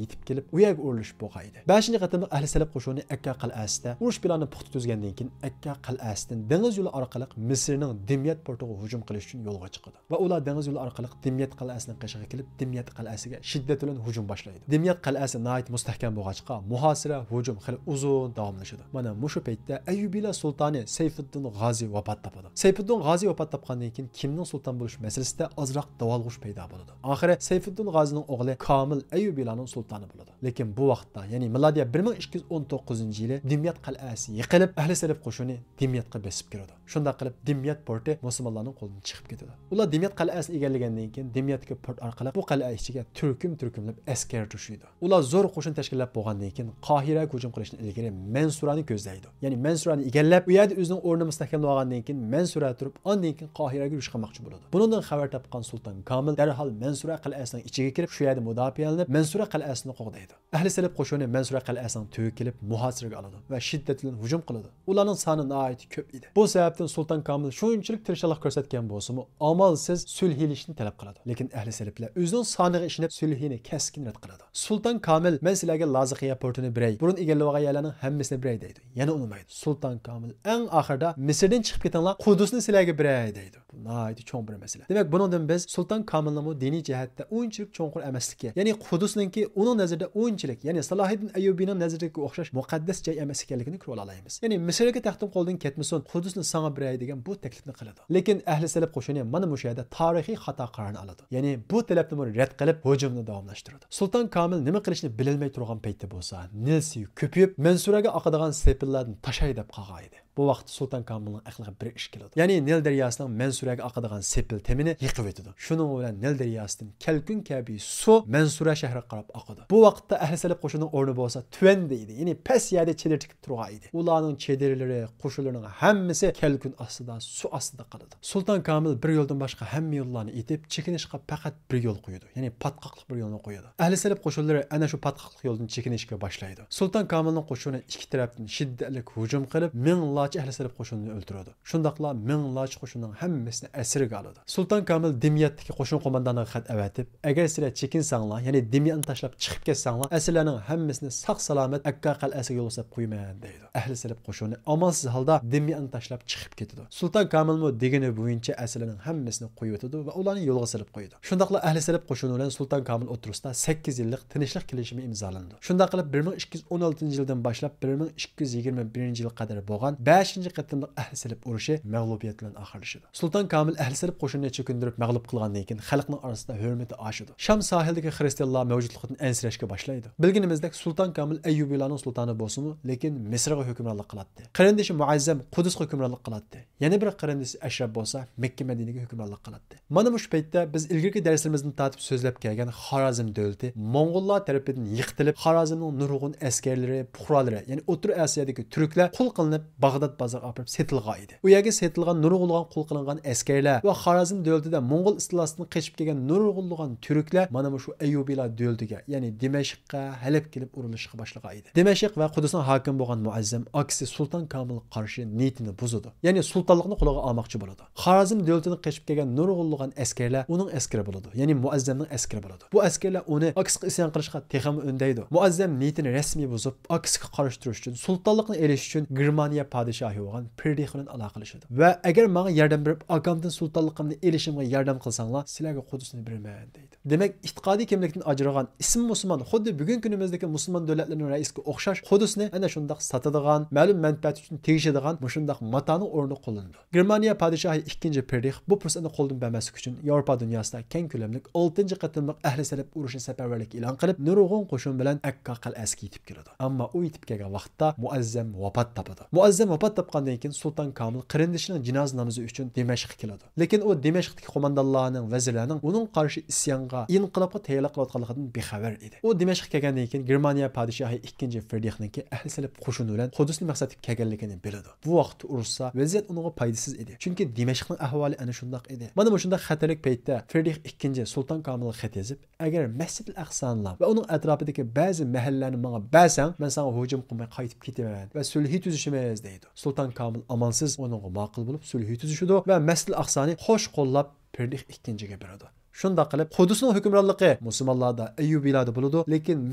يېتىپ كېلىپ، ئۇ يەرگە ئۇرۇلۇشۇپ بولغان ئىدى. بەشىنچى قېتىملىق ئەھلى سەلەپ قوشۇنى ئەككا قەلئەسىدە ئۇرۇش پىلانىنى پۇختا تۈزگەندىن كېيىن، ئەككا قەلئەسىدىن دېڭىز يولى ئارقىلىق مىسىرنىڭ دىميەت پورتىغا ھۇجۇم قىلىش ئۈچۈن يولغا چىقىدۇ. ۋە ئۇلار دېڭىز يولى ئارقىلىق دىميەت قەلئەسىنىڭ قېشىغا كېلىپ، دىميەت قەلئەسىگە شىددەت بىلەن ھۇجۇم باشلايدۇ. دىميەت قەلئەسى ناھايىتى مۇستەھكەم بولغاچقا، مۇھاسىرە، ھۇجۇم خېلى ئۇزۇن داۋاملىشىدۇ. مانا مۇشۇ پەيتتە ئەييۇبىيلار سۇلتانى سەيفىددىن غازى ۋاپات تاپىدۇ. سەيفىددىن غازى ۋاپات تاپقاندىن كېيىن، كىمنىڭ سۇلتان بولۇش مەسىلىسىدە ئازراق داۋالغۇش پەيدا بولىدۇ. ئاخىرى سەيفىددىن غازىنىڭ ئوغلى كامىل ئەييۇبىيلارنىڭ سۇلتانى بولىدۇ. لېكىن بۇ ۋاقىتتا، يەنى مىلادىيە بىر مىڭ ئىككى يۈز ئون توققۇزىنچى يىلى دىميەت قەلئەسى يىقىلىپ، ئەھلى سەلەف قوشۇنى دىميەتقا بېسىپ كىرىدۇ. شۇنداق قىلىپ، دىميەت پورتى مۇسۇلمانلارنىڭ قولىدىن چىقىپ كېتىدۇ. ئۇلار دىميەت قەلئەسىنى ئىگىلىگەندىن كېيىن، دىميەتتىكى پورت ئارقىلىق بۇ قەلئە ئىچىگە تۈركۈم-تۈركۈملەپ ئەسكەر توشۇيدۇ. ئۇلار زور قوشۇن تەشكىللەپ بولغاندىن كېيىن، قاھىرەگە ھۇجۇم قىلىشتىن ئىلگىرى مەنسۇرانى كۆزلەيدۇ. يەنى مەنسۇرانى ئىگىلەپ، ئۇ يەردە ئۆزىنىڭ ئورنىنى مۇستەھكەملىۋالغاندىن كېيىن، مەنسۇرە تۇرۇپ، ئاندىن كېيىن قاھىرەگە يۈرۈش قىلماقچى بولىدۇ. بۇنىڭدىن خەۋەر تاپقان سۇلتان كامىل دەرھال مەنسۇرە قەلئەسىنىڭ ئىچىگە كىرىپ، شۇ يەردە مۇداپىئەلىنىپ، مەنسۇرە قەلئەسىنى قوغدايدۇ. ئەھلى سەلەپ قوشۇنى مەنسۇرە قەلئەسىنىڭ تۈۋىگە كېلىپ، مۇھاسىرىگە ئالىدۇ ۋە شىددەت بىلەن ھۇجۇم قىلىدۇ. ئۇلارنىڭ سانى ناھايىتى كۆپ ئىدى. بۇ سەۋەبتىن سۇلتان كامىل شۇنچىلىك تىرىشچانلىق كۆرسەتكەن بولسىمۇ، ئامالسىز سۈلھىلىشىشنى تەلەپ قىلىدۇ. لېكىن ئەھلى سەلەپلەر ئۆزىنىڭ سانىغا ئىشىنىپ، سۈلھىنى كەسكىن رەت قىلىدۇ. سۇلتان كامىل، مەن سىلەرگە لازىقىيە پورتىنى بېرەي، بۇرۇن ئىگىلىۋالغان يەرلەرنىڭ ھەممىسىنى بېرەي دەيدۇ. يەنە ئۇنىمايدۇ. سۇلتان كامىل، ئەڭ ئاخىرىدا، مىسىردىن چىقىپ كېتىڭلار، قۇدۇسنى سىلەرگە بېرەي دەيدۇ. بۇ ناھايىتى چوڭ بىر مەسىلە. دېمەك، بۇنىڭدىن بىز سۇلتان كامىلنىڭمۇ دىنىي جەھەتتە ئۇنچىلىك چوڭقۇر ئەمەسلىكى، يەنى قۇدۇسنىڭكى ئۇنىڭ نەزىرىدە ئۇنچىلىك، يەنى سالاھىدىن ئەييۇبىنىڭ نەزىرىدىكىگە ئوخشاش مۇقەددەس جاي ئەمەس ئىكەنلىكىنى كۆرۈۋالالايمىز. يەنى مىسىرغا تەختىم قولدىن كەتمىسۇن، قۇدۇسنى ساڭا بېرەي دېگەن بۇ تەكلىپنى قىلىدۇ. لېكىن ئەھلى سەلەپ قوشۇنى مانا مۇشۇ يەردە تارىخىي خاتا قارارنى ئالىدۇ. يەنى بۇ تەلەپنىمۇ رەت قىلىپ، ھۇجۇمنى داۋاملاشتۇرىدۇ. سۇلتان كامىل نېمە قىلىشنى بىلەلمەي تۇرغان پەيتتە بولسا، نىل سۈيى كۆپىيىپ، مەنسۇرەگە ئاقىدىغان سېپىللاردىن تاشاي دەپ قالغان ئىدى. بۇ ۋاقىتتا سۇلتان كامىلنىڭ ئەقلىگە بىر ئىش كېلىدۇ. يەنى نىل دەرياسىنىڭ مەنسۇرەگە ئاقىدىغان سېپىل تېمىنى يېقىۋېتىدۇ. شۇنىڭ بىلەن نىل دەرياسىدىن كەلكۈن كەبى سۇ مەنسۇرە شەھىرىگە قاراپ ئاقىدۇ. بۇ ۋاقىتتا ئەھلى سەلەپ قوشۇنىنىڭ ئورنى بولسا تۆۋەندە ئىدى. يەنى پەس يەردە چېدىر تىكىپ تۇرغان ئىدى. ئۇلارنىڭ چېدىرلىرى، قوشۇنلىرىنىڭ ھەممىسى كەلكۈن ئاستىدا، سۇ ئاستىدا قالىدۇ. سۇلتان كامىل بىر يولدىن باشقا ھەممە يوللارنى ئېتىپ، چېكىنىشقا پەقەت بىر يول قويىدۇ. يەنى پاتقاقلىق بىر يولنى قويىدۇ. ئەھلى سەلەپ قوشۇنلىرى ئەنە شۇ پاتقاقلىق يولدىن چېكىنىشكە باشلايدۇ. سۇلتان كامىلنىڭ قوشۇنى ئىككى تەرەپتىن شىددەتلىك ھۇجۇم قىلىپ، مىڭلارچە ئەھلى سەلەپ قوشۇنىنى ئۆلتۈرىدۇ. شۇنداقلا مىڭلارچە قوشۇننىڭ ھەممىسىنى ئەسىرگە ئالىدۇ. سۇلتان كامىل دىميەتتىكى قوشۇن قوماندانىغا خەت ئەۋەتىپ، ئەگەر سىلەر چېكىنسەڭلار، يەنى دىميەتنى تاشلاپ چىقىپ كەتسەڭلار، ئەسىرلەرنىڭ ھەممىسىنى ساق سالامەت ئەككا قەلئەسىگە يولغا ساپ قويىمەن دەيدۇ. ئەھلى سەلەپ قوشۇنى ئامالسىز ھالدا دىميەتنى تاشلاپ چىقىپ كېتىدۇ. سۇلتان كامىلمۇ دېگىنى بويىچە ئەسىرلەرنىڭ ھەممىسىنى قويۇۋېتىدۇ ۋە ئۇلارنى يولغا سېلىپ قويىدۇ. شۇنداقلا ئەھلى سەلەپ قوشۇنى بىلەن سۇلتان كامىل ئوتتۇرىسىدا سەككىز يىللىق تىنچلىق كېلىشىمى ئىمزالىنىدۇ. شۇنداق قىلىپ، بىر مىڭ ئىككى يۈز ئون ئالتىنچى يىلدىن باشلاپ، بىر مىڭ ئىككى يۈز يىگىرمە بىرىنچى يىلغا قەدەر بولغان بەشىنچى قېتىملىق ئەھلى سەلەپ ئۇرۇشى مەغلۇبىيەت بىلەن ئاخىرلىشىدۇ. سۇلتان كامىل ئەھلى سەلەپ قوشۇنىنى چېكىندۈرۈپ مەغلۇپ قىلغاندىن كېيىن، خەلقنىڭ ئارىسىدا ھۆرمىتى ئاشىدۇ. شام ساھىلىدىكى خرىستىيانلار مەۋجۇتلۇقىدىن ئەنسىرەشكە باشلايدۇ. بىلگىنىمىزدەك، سۇلتان كامىل ئەييۇبىيلارنىڭ سۇلتانى بولسىمۇ، لېكىن مىسىرغا ھۆكۈمرانلىق قىلاتتى. قىلاتتى. قېرىندىشى مۇئەززەم قۇدۇسقا ھۆكۈمرانلىق قىلاتتى. يەنە بىر قېرىندىشى ئەشرەپ بولسا مەككە مەدىنىگە ھۆكۈمرانلىق قىلاتتى. مانا مۇشۇ پەيتتە بىز ئىلگىرىكى دەرسلىرىمىزدىن تارتىپ سۆزلەپ كەلگەن خارازم دۆلىتى موڭغۇللار تەرىپىدىن يىقىتىلىپ، خارازمنىڭ نۇرغۇن ئەسكەرلىرى، پۇقرالىرى، يەنى ئوتتۇرا ئاسىيادىكى تۈركلەر قۇل قىلىنىپ، باغداد بازىرىغا ئاپىرىپ سېتىلغان ئىدى. ئۇ يەرگە سېتىلغان نۇرغۇنلىغان قۇل قىلىنغان ئەسكەرلەر ۋە خارازم دۆلىتىدە موڭغۇل ئىستىلاسىدىن قېچىپ كەلگەن نۇرغۇنلىغان تۈركلەر مانا مۇشۇ ئەييۇبىيلار دۆلىتىگە، يەنى دىمەشققە، ھەلەپكە كېلىپ ئۇرۇلۇشقا باشلىغان ئىدى. دىمەشق ۋە قۇدۇسنىڭ ھاكىمى بولغان مۇئەززەم ئاكىسى سۇلتان كامىلغا قارشى نىيىتىنى بۇزىدۇ. يەنى سۇلتانلىقنى قولىغا ئالماقچى بولىدۇ. خارازم دۆلىتىدىن قېچىپ كەلگەن نۇرغۇنلىغان ئەسكەرلەر ئۇنىڭ ئەسكىرى بولىدۇ، يەنى مۇئەززەمنىڭ ئەسكىرى بولىدۇ. بۇ ئەسكەرلەر ئۇنى ئاكىسىغا ئىسيان قىلىشقا تېخىمۇ ئۈندەيدۇ. مۇئەززەم نىيىتىنى رەسمىي بۇزۇپ، ئاكىسىغا قارشى تۇرۇش ئۈچۈن، سۇلتانلىقنى ئېلىش ئۈچۈن گېرمانىيە پادىشاھى بولغان فىردىخ بىلەن ئالاقىلىشىدۇ ۋە «ئەگەر ماڭا ياردەم بېرىپ، ئاكامدىن سۇلتانلىقىمنى ئېلىشىمغا ياردەم قىلساڭلار، سىلەرگە قۇدۇسنى بېرىمەن» دەيدۇ. دېمەك، ئېتىقادىي كىملىكتىن ئاجرىغان ئىسمى مۇسۇلمان، خۇددى بۈگۈنكى كۈنىمىزدىكى مۇسۇلمان دۆلەتلىرىنىڭ رەئىسىگە ئوخشاش، قۇدۇسنى ئەنە شۇنداق ساتىدىغان، مەلۇم مەنپەئەت ئۈچۈن تېگىشىدىغان مۇشۇنداق ماتانىڭ ئورنىدا قوللىنىدۇ. گېرمانىيە پادىشاھى ئىككىنچى فىردىخ بۇ پۇرسەتنى قولدىن بەرمەسلىك ئۈچۈن، ياۋروپا دۇنياسىدا كەڭ كۆلەملىك ئالتىنچى قېتىملىق ئەھلى سەلىپ ئۇرۇشىنى سەپەرۋەرلىك ئېلان قىلىپ، نۇرغۇن قوشۇن بىلەن ئەككا قەلئەسىگە يېتىپ كېلىدۇ. ئەمما ئۇ يېتىپ كەلگەن ۋاقىتتا مۇئەززەم ۋاپات تاپىدۇ. مۇئەززەم ۋاپات تاپقاندىن كېيىن، سۇلتان كامىل قېرىندىشىنىڭ جىنازا نامىزى ئۈچۈن دىمەشققە كېلىدۇ. لېكىن ئۇ دىمەشقتىكى قوماندانلارنىڭ، ۋەزىرلەرنىڭ ئۇنىڭغا قارشى ئىسيانغا، ئىنقىلابقا تەييارلىق قىلىۋاتقانلىقىدىن بىخەۋەر ئىدى. ئۇ دىمەشققە كەلگەندىن كېيىن، گېرمانىيە پادىشاھى ئىككىنچى فىردىخنىڭكى ئەھلى سەلىپ قوشۇنى بىلەن قۇدۇسنى مەقسەتكە كەلگەنلىكىنى بىلىدۇ. بۇ ۋاقىتتا ئۇرۇشسا، ۋەزىيەت ئۇنىڭغا پايدىسىز ئىدى. چۈنكى دىمەشقنىڭ ئەھۋالى ئەنە شۇنداق ئىدى. مانا مۇشۇنداق خەتەرلىك پەيتتە فىردىخ ئىككىنچى سۇلتان كامىلغا خەت يېزىپ، «ئەگەر مەسجىدىل ئەقسانى ۋە ئۇنىڭ ئەتراپىدىكى بەزى مەھەللىلەرنى ماڭا بەرسەڭ، مەن ساڭا ھۇجۇم قىلماي قايتىپ كېتىمەن ۋە سۈلھى تۈزۈشىمىز» دەيدۇ. سۇلتان كامىل ئامالسىز ئۇنىڭغا ماقۇل بولۇپ، سۈلھى تۈزۈشىدۇ ۋە مەسجىدىل ئەقسانى خوش قوللاپ، فىردىخ ئىككىنچىگە بېرىدۇ. شۇنداق قىلىپ، قۇدۇسنىڭ ھۆكۈمرانلىقى مۇسۇلمانلاردا، ئەييۇبىيلاردا بولىدۇ، لېكىن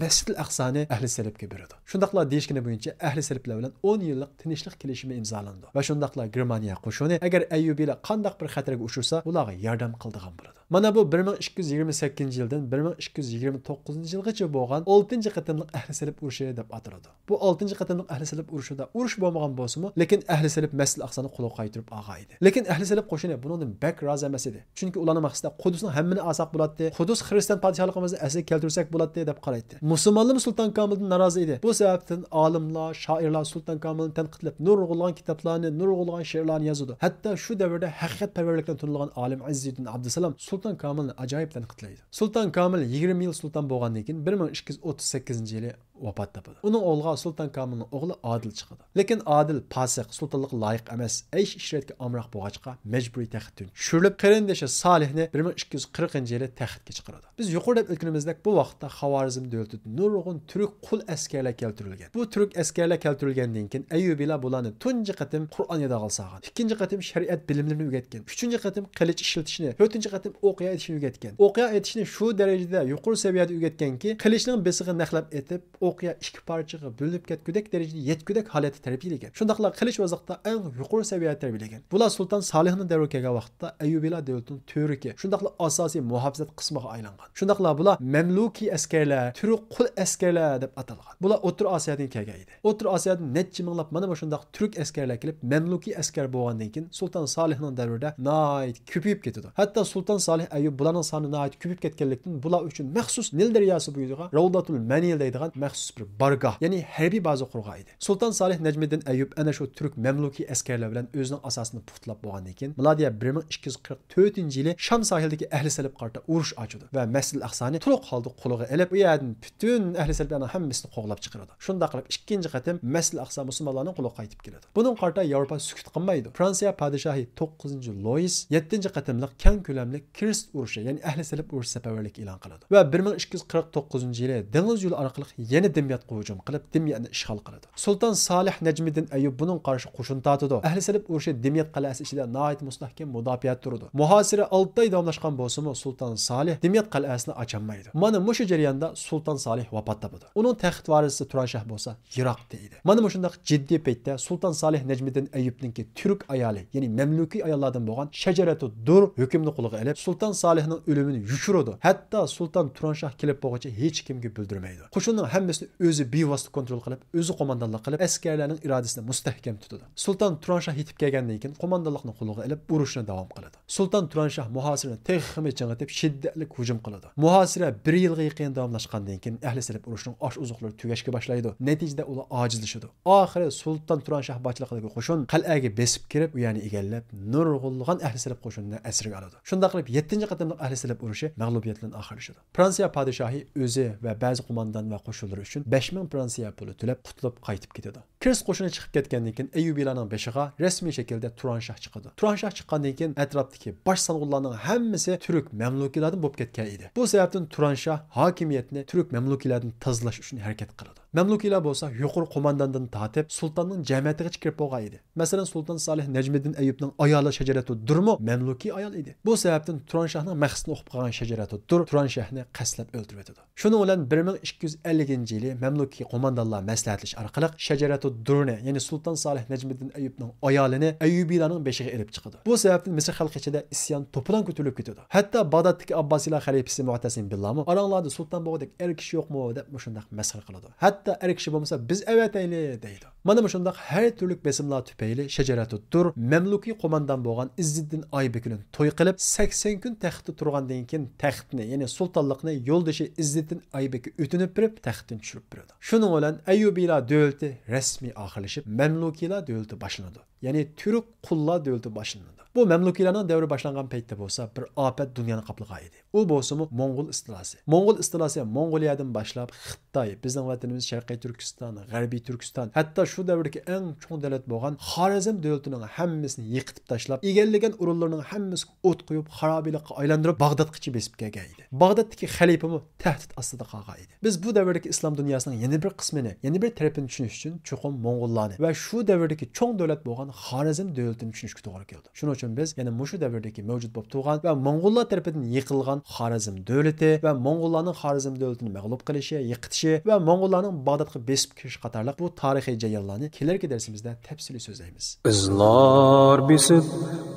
مەسجىدىل ئەقسانى ئەھلى سەلىپكە بېرىدۇ. شۇنداقلا دېيىشكىنى بويىچە، ئەھلى سەلىپلەر بىلەن ئون يىللىق تىنچلىق كېلىشىمى ئىمزالاندى ۋە شۇنداقلا گېرمانىيە قوشۇنى، ئەگەر ئەييۇبىيلار قانداق بىر خەتەرگە ئۇچرىسا، ئۇلارغا ياردەم قىلىدىغان بولىدۇ. مانا بۇ بىر مىڭ ئىككى يۈز يىگىرمە سەككىزىنچى يىلدىن بىر مىڭ ئىككى يۈز يىگىرمە توققۇزىنچى يىلغىچە بولغان ئالتىنچى قېتىملىق ئەھلى سەلىپ ئۇرۇشى دەپ ئاتىلىدۇ. بۇ ئالتىنچى قېتىملىق ئەھلى سەلىپ ئۇرۇشىدا ئۇرۇش بولمىغان بولسىمۇ، لېكىن ئەھلى سەلىپ مەسجىدىل ئەقسانى قولغا قايتۇرۇپ ئالغان ئىدى. لېكىن ئەھلى سەلىپ قوشۇنى بۇنىڭدىن بەك رازى ئەمەس ئىدى. چۈنكى ئۇلارنىڭ مەقسىتى قۇدۇسنىڭ ھەممىنى ئالساق بولاتتى، قۇدۇس خىرىستىيان پادىشاھلىقىمىزنى ئەسلىگە كەلتۈرسەك بولاتتى دەپ قارايتتى. مۇسۇلمانلارمۇ سۇلتان كامىلدىن نارازى ئىدى. بۇ سەۋەبتىن ئالىملار، شائىرلار سۇلتان كامىلنى تەنقىدلەپ، نۇرغۇنلىغان كىتابلارنى، نۇرغۇنلىغان شېئىرلارنى يازىدۇ. ھەتتا شۇ دەۋردە ھەقىقەتپەرۋەرلىكتىن تونۇلغان ئالىم ئەززىدىن ئابدۇسالام سۇلتان كامىلنى ئاجايىپ تەنقىدلەيدۇ. سۇلتان كامىل يىگىرمە يىل سۇلتان بولغاندىن كېيىن، بىر مىڭ ئىككى يۈز ئوتتۇز سەككىزىنچى يىلى ۋاپات تاپىدۇ. ئۇنىڭ ئورنىغا سۇلتان كامىلنىڭ ئوغلى ئادىل چىقىدۇ. لېكىن ئادىل پاسىق، سۇلتانلىققا لايىق ئەمەس، ئەيش-ئىشرەتكە ئامراق بولغاچقا، مەجبۇرىي تەختتىن چۈشۈرۈلۈپ، قېرىندىشى سالىھنى بىر مىڭ ئىككى يۈز قىرىقىنچى يىلى تەختكە چىقىرىدۇ. بىز يۇقىرىدا ئېيتىپ ئۆتكىنىمىزدەك، بۇ ۋاقىتتا خاۋارزم دۆلىتىدە نۇرغۇن تۈرك قۇل ئەسكەرلەر كەلتۈرۈلگەن. بۇ تۈرك ئەسكەرلەر كەلتۈرۈلگەندىن كېيىن، ئەييۇبىيلار بۇلارنى تۇنجى قېتىم قۇرئان يادىغا سالغان، ئىككىنچى قېتىم شەرىئەت بىلىملىرىنى ئۆگەتكەن، ئۈچىنچى قېتىم قىلىچ ئىشلىتىشنى، تۆتىنچى قېتىم ئوقيا ئېتىشنى ئۆگەتكەن. ئوقيا ئېتىشنى شۇ دەرىجىدە يۇقىرى سەۋىيەدە ئۆگەتكەنكى، قىلىچنىڭ بېسىغا نەقلەپ ئېتىپ، ئوقيا ئىككى پارچىغا بۆلۈنۈپ كەتكۈدەك دەرىجىدە يەتكۈدەك ھالەتتە تەربىيەلىگەن. شۇنداقلا قىلىچ بازلىقتا ئەڭ يۇقىرى سەۋىيەدە تەربىيەلىگەن. بۇلار سۇلتان سالىھنىڭ دەۋرىگە كەلگەن ۋاقىتتا ئەييۇبىيلار دۆلىتىنىڭ تۈۋرۈكى، شۇنداقلا ئاساسىي مۇھاپىزەت قىسمىغا ئايلانغان. شۇنداقلا بۇلار مەملۇكىي ئەسكەرلەر، تۈرك قۇل ئەسكەرلەر دەپ ئاتالغان. بۇلار ئوتتۇرا ئاسىيادىن كەلگەن ئىدى. ئوتتۇرا ئاسىيادىن نەچچە مىڭلاپ مانا مۇشۇنداق تۈرك ئەسكەرلەر كېلىپ، مەملۇكىي ئەسكەر بولغاندىن كېيىن، سۇلتان سالىھنىڭ دەۋرىدە ناھايىتى كۆپىيىپ كېتىدۇ. ھەتتا سۇلتان سالىھ ئەييۇب بۇلارنىڭ سانى ناھايىتى كۆپىيىپ كەتكەنلىكتىن، بۇلار ئۈچۈن مەخسۇس نىل دەرياسى بويىدا راۋداتۇل مەنىل دەيدىغان مەخسۇس بىر بارگاھ، يەنى ھەربىي بازا قۇرغان ئىدى. سۇلتان سالىھ نەجمىدىن ئەييۇب ئەنە شۇ تۈرك مەملۇكىي ئەسكەرلەر بىلەن ئۆزىنىڭ ئاساسىنى پۇختىلاپ بولغاندىن كېيىن، مىلادىيە بىر مىڭ ئىككى يۈز قىرىق تۆتىنچى يىلى شام ساھىلىدىكى ئەھلى سەلىپقا قارىتا ئۇرۇش ئاچىدۇ ۋە مەسجىدىل ئەقسانى تولۇق ھالدا قولىغا ئېلىپ، ئۇ يەردىن پۈتۈن ئەھلى سەلىپلەرنىڭ ھەممىسىنى قوغلاپ چىقىرىدۇ. شۇنداق قىلىپ، ئىككىنچى قېتىم مەسجىدىل ئەقسا مۇسۇلمانلارنىڭ قولىغا قايتىپ كېلىدۇ. بۇنىڭغا قارىتا ياۋروپا سۈكۈت قىلمايدۇ. فرانسىيە پادىشاھى توققۇزىنچى لويىس يەتتىنچى قېتىملىق كەڭ كۆلەملىك كرېست ئۇرۇشى، يەنى ئەھلى سەلىپ ئۇرۇشى سەپەرۋەرلىكى ئېلان قىلىدۇ ۋە بىر مىڭ ئىككى يۈز قىرىق توققۇزىنچى يىلى دېڭىز يولى ئارقىلىق يەنە دىمياتقا ھۇجۇم قىلىپ، دىمياتنى ئىشغال قىلىدۇ. سۇلتان سالىھ نەجمىدىن ئەييۇب بۇنىڭغا قارشى قوشۇن تارتىدۇ. ئەھلى سەلىپ ئۇرۇشى دىميات قەلئەسى ئىچىدە ناھايىتى مۇستەھكەم مۇداپىئەدە تۇرىدۇ. مۇھاسىرە ئالتە ئاي داۋاملاشقان بولسىمۇ، سۇلتان سالىھ دىميات قەلئەسىنى ئاچالمايدۇ. مانا مۇشۇ جەرياندا سۇلتان سالىھ ۋاپات تاپىدۇ. ئۇنىڭ تەخت ۋارىسى تۇران شاھ بولسا يىراقتا ئىدى. مانا مۇشۇنداق جىددىي پەيتتە سۇلتان سالىھ نەجمىدىن ئەييۇبنىڭكى تۈرك ئايالى، يەنى مەملۇكىي ئاياللاردىن بولغان شەجەرەتۇ دۇر ھۆكۈمنى قولىغا ئېلىپ، سۇلتان سالىھنىڭ ئۆلۈمىنى يوشۇرىدۇ. ھەتتا سۇلتان تۇران شاھ كېلىپ بولغۇچە ھېچكىمگە بىلدۈرمەيدۇ. قوشۇننىڭ ھەممىسىنى ئۆزى بىۋاسىتە كونترول قىلىپ، ئۆزى قوماندانلىق قىلىپ، ئەسكەرلەرنىڭ ئىرادىسىنى مۇستەھكەم تۇتىدۇ. سۇلتان تۇران شاھ يېتىپ كەلگەندىن كېيىن، قوماندانلىقنى قولىغا ئېلىپ، ئۇرۇشنى داۋام قىلىدۇ. سۇلتان تۇران شاھ مۇھاسىرىنى تېخىمۇ چىڭىتىپ، شىددەتلىك ھۇجۇم قىلىدۇ. مۇھاسىرە بىر يىلغا يېقىن داۋاملاشقاندىن كېيىن، ئەھلى سەلىپ ئۇرۇشىنىڭ ئاش-ئوزۇقلىرى تۈگەشكە باشلايدۇ. نەتىجىدە ئۇلار ئاجىزلىشىدۇ. ئاخىرى سۇلتان تۇران شاھ باشچىلىقىدىكى قوشۇن قەلئەگە بېسىپ كىرىپ، ئۇ يەرنى ئىگىلەپ، نۇرغۇنلىغان ئەھلى سەلىپ قوشۇنىنى ئەسىرگە ئالىدۇ. شۇنداق قىلىپ، يەتتىنچى قېتىملىق ئەھلى سەلىپ ئۇرۇشى مەغلۇبىيەت بىلەن ئاخىرلىشىدۇ. فرانسىيە پادىشاھى ئۆزى ۋە بەزى قوماندان ۋە قوشۇنلىرى ئۈچۈن بەش مىڭ فرانسىيە پۇلى تۆلەپ، قۇتۇلۇپ قايتىپ كېتىدۇ. پىرس قوشۇنى چىقىپ كەتكەندىن كېيىن، ئەييۇبىيلارنىڭ بېشىغا رەسمىي شەكىلدە تۇران شاھ چىقىدۇ. تۇران شاھ چىققاندىن كېيىن، ئەتراپتىكى باش سانغۇنلارنىڭ ھەممىسى تۈرك مەملۇكىيلاردىن بولۇپ كەتكەن ئىدى. بۇ سەۋەبتىن تۇران شاھ ھاكىمىيەتنى تۈرك مەملۇكىيلاردىن تازىلاش ئۈچۈن ھەرىكەت قىلىدۇ. مەملۇكىيلار بولسا يۇقىرى قومانداندىن تارتىپ سۇلتاننىڭ جەمەتىغىچە كىرىپ بولغان ئىدى. مەسىلەن، سۇلتان سالىھ نەجمىدىن ئەييۇبنىڭ ئايالى شەجەرەتۇ دۇرمۇ مەملۇكىي ئايال ئىدى. بۇ سەۋەبتىن تۇران شاھنىڭ مەقسىتىنى ئۇقۇپ قالغان شەجەرەتۇ دۇر تۇران شاھنى قەستلەپ ئۆلتۈرۈۋېتىدۇ. شۇنىڭ بىلەن بىر مىڭ ئىككى يۈز ئەللىكىنچى يىلى مەملۇكىي قوماندانلار مەسلىھەتلىشىش ئارقىلىق شەجەرەتۇ دۇرنى، يەنى سۇلتان سالىھ نەجمىدىن ئەييۇبنىڭ ئايالىنى ئەييۇبىيلارنىڭ بېشىغا ئېلىپ چىقىدۇ. بۇ سەۋەبتىن مىسىر خەلقى ئىچىدە ئىسيان توپىلاڭ كۆتۈرۈلۈپ كېتىدۇ. ھەتتا باغدادتىكى ئابباسىيلار خەلىپىسى مۇئتەسىم بىللامۇ ئاراڭلاردا سۇلتان بولغۇدەك ئەر كىشى يوقمۇ دەپ مۇشۇنداق مەسخىرە قىلىدۇ. ھەتتا ئەر كىشى بولمىسا بىز ئەۋەتەيلى دەيدۇ. مانا مۇشۇنداق ھەر تۈرلۈك بېسىملار تۈپەيلى شەجەرەتۇ دۇر مەملۇكىي قوماندان بولغان ئىززىدىن ئايبېكىنى توي قىلىپ، سەكسەن كۈن تەختتە تۇرغاندىن كېيىن تەختنى، يەنى سۇلتانلىقنى يولدىشى ئىززىدىن ئايبېكى ئۆتۈنۈپ بېرىپ تەختتىن چۈشۈرۈپ بېرىدۇ. شۇنىڭ بىلەن ئەييۇبىيلار دۆلىتى رەسمىي ئاخىرلىشىپ، مەملۇكىيلار دۆلىتى باشلىنىدۇ. يەنى تۈرك قۇللار دۆلىتى باشلىنىدۇ. بۇ مەملۇكىيلارنىڭ دەۋرى باشلانغان پەيتتە بولسا بىر ئاپەت دۇنيانى قاپلىغان ئىدى. ئۇ بولسىمۇ موڭغۇل ئىستىلاسى. موڭغۇل ئىستىلاسى موڭغۇلىيەدىن باشلاپ خىتاي، بىزنىڭ ۋەتىنىمىز شەرقىي تۈركىستان، غەربىي تۈركىستان، ھەتتا شۇ دەۋردىكى ئەڭ چوڭ دۆلەت بولغان خارەزم دۆلىتىنىڭ ھەممىسىنى يىقىتىپ تاشلاپ، ئىگىلىگەن ئورۇنلىرىنىڭ ھەممىسىگە ئوت قويۇپ، خارابىلىكقا ئايلاندۇرۇپ، باغدادقىچە بېسىپ كەلگەن ئىدى. باغدادتىكى خەلىپىمۇ تەھدىت ئاستىدا قالغان ئىدى. بىز بۇ دەۋردىكى ئىسلام دۇنياسىنىڭ يەنە بىر قىسمىنى، يەنە بىر تەرىپىنى چۈشىنىش ئۈچۈن چوقۇم موڭغۇللارنى ۋە شۇ دەۋردىكى چوڭ دۆلەت بولغان خارەزم دۆلىتىنى چۈشىنىشكە توغرا كېلىدۇ. شۇنىڭ ئۈچۈن بىز يەنە مۇشۇ دەۋردىكى مەۋجۇت بولۇپ تۇرغان ۋە موڭغۇللار تەرىپىدىن يىقىلغان خارەزم دۆلىتى ۋە موڭغۇللارنىڭ خارەزم دۆلىتىنى مەغلۇپ قىلىشى، يىقىتىشى ۋە موڭغۇللارنىڭ باغدادقا بېسىپ كىرىشى قاتارلىق بۇ تارىخىي جەريانلارنى كېلەركى دەرسىمىزدە تەپسىلىي سۆزلەيمىز. ئىزلار بېسىپ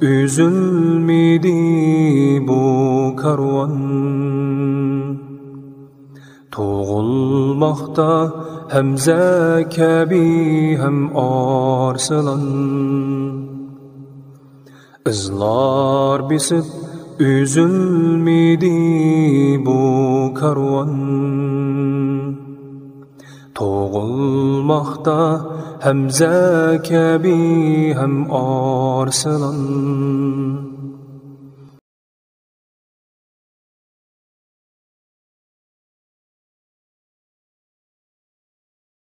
ئۈزۈلمىدى بۇ كارۋان. تۇغۇلماقتا ھەمزە كەبى ھەم ئارسلان. ئىزلار بېسىپ ئۈزۈلمىدى بۇ كارۋان. تۇغۇلماقتا ھەمزە كەبى ھەم ئارسلان.